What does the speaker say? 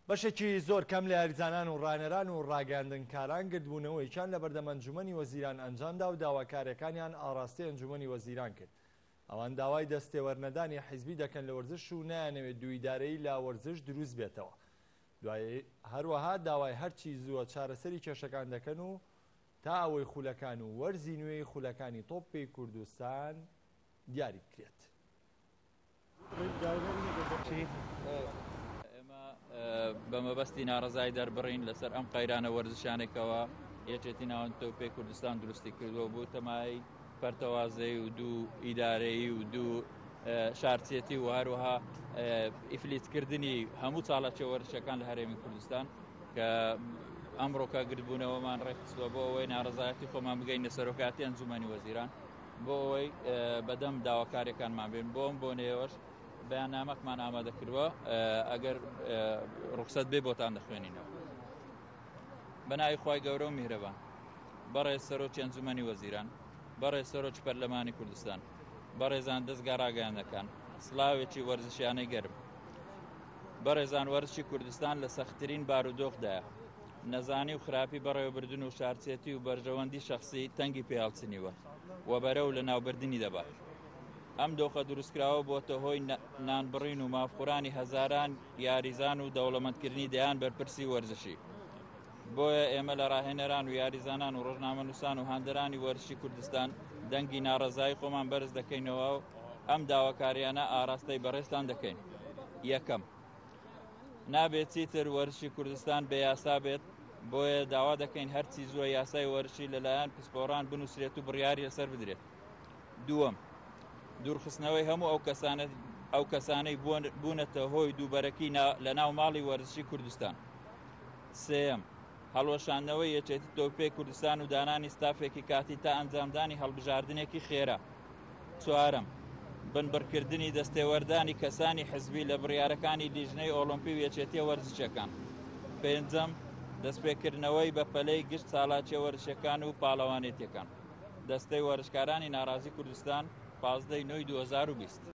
بەشێکی زۆر کەم لە یاریزانان و ڕاهێنەران و ڕاگەیاندنکاران گردبوونەوەیەکیان لەبەردەم ئەنجومەنی وەزیران ئەنجامدا و داواکارییەکانیان ئاڕاستەی ئەنجومەنی وەزیران کرد. ئەوان داوای دەستێوەرنەدانی حیزبی دەکەن لە وەرزش و نایانەوێت دووئیدارەیی لە وەرزش دروست بێتەوە. دوای هەروەها داوای هەرچی زووە چارەسەری کێشەکان دەکەن و تا ئەوەی خولەکان و وەرزی نوێی خولەکانی تۆپی کوردستان دیاری بکرێت. ئێمە بە مەبەستی ناڕەزای دەربڕین لەسەر ئەم قەیرانە وەرزشانێکەوە یەکێتی ناوەند تۆپێ کوردستان دروستی کردووە بوو تەمای پەرتەوازەی و دوو ئیدارەیی و دوو شارچێتی و هەروەها ئیفلیتکردنی هەموو چاڵەچە وەرزشەکان لە هەرێمی کوردستان کە ئەمڕۆکە گردبوونەوەمان ڕێکخستووە بۆ ئەوەی ناڕزایەتی خۆمان بگەین لە سەرۆکاتی ئەنجومەنی وەزیران بۆ ئەوەی بەدەم داواکاریەکانمان بێن بۆم بۆ نێوەش بەیاننامەکمان ئامادە کردووە ئەگەر ڕوخسەت بێ بۆتان دەخوێنینەوە بە ناوی خوای گەورە و میهرەبان بەڕێز سەرۆکی ئەنجومەنی وەزیران بەڕێز سەرۆکی پەرلەمانی کوردستان بەڕێزان دەستگا ڕاگەیاندەکان سلاوێکی وەرزشیانەی گەرم بەڕێزان وەرزشی کوردستان لە سەختترین بارودۆخدایە نەزانی و خراپی بەڕێوەبردن و شارچێتی و بەرژەوەندی شەخسی تەنگی پێهەڵچنیوە و بەرەو لە ناوبردنی دەبات. ئەم دۆخە دروستکراوە بۆتە هۆی نانبڕین و مافخورانی هەزاران یاریزان و دەوڵەمەندکردنی دەیان بەرپرسی وەرزشی. بۆیە ئێمە لە ڕاهێنەران و یاریزانان و ڕۆژنامەنووسان و هاندەرانی وەرزشی کوردستان دەنگی ناڕەزایی خۆمان بەرز دەکەینەوە و ئەم داواکاریانە ئاراستەی بەڕێزتان دەکەین. یەکەم. نابێت چیتر وەرزشی کوردستان بێ یاسا بێت، بۆیە داوا دەکەین هەرچی زووە یاسای وەرزشی لەلایەن پسپۆڕان بنووسرێت و بڕیاری لەسەر بدرێت. دووەم، دوورخستنەوەی هەموو ئەو کەسانە ئەو کەسانەی بوونەتە هۆی دووبەرەکی لە ناو ماڵی وەرزشی کوردستان. سێیەم، هەڵوەشاندنەوەی یەکێتی تۆپی کوردستان و دانانی ستافێکی کاتی تا ئەنجامدانی هەڵبژاردنێکی خێرا. چوارەم، بنبڕکردنی دەستێوەردانی کەسانی حزبی لە بڕیارەکانی لیژنەی ئۆڵۆمپی و یەکێتییە وەرزشیەکان. پێنجەم، دەستپێکردنەوەی بەپەلەی گشت چالاکییە وەرزشیەکان و پاڵەوانێتیەکان. دەستەی وەرزشکارانی ناڕازی کوردستان، 15 ی نۆی 2020.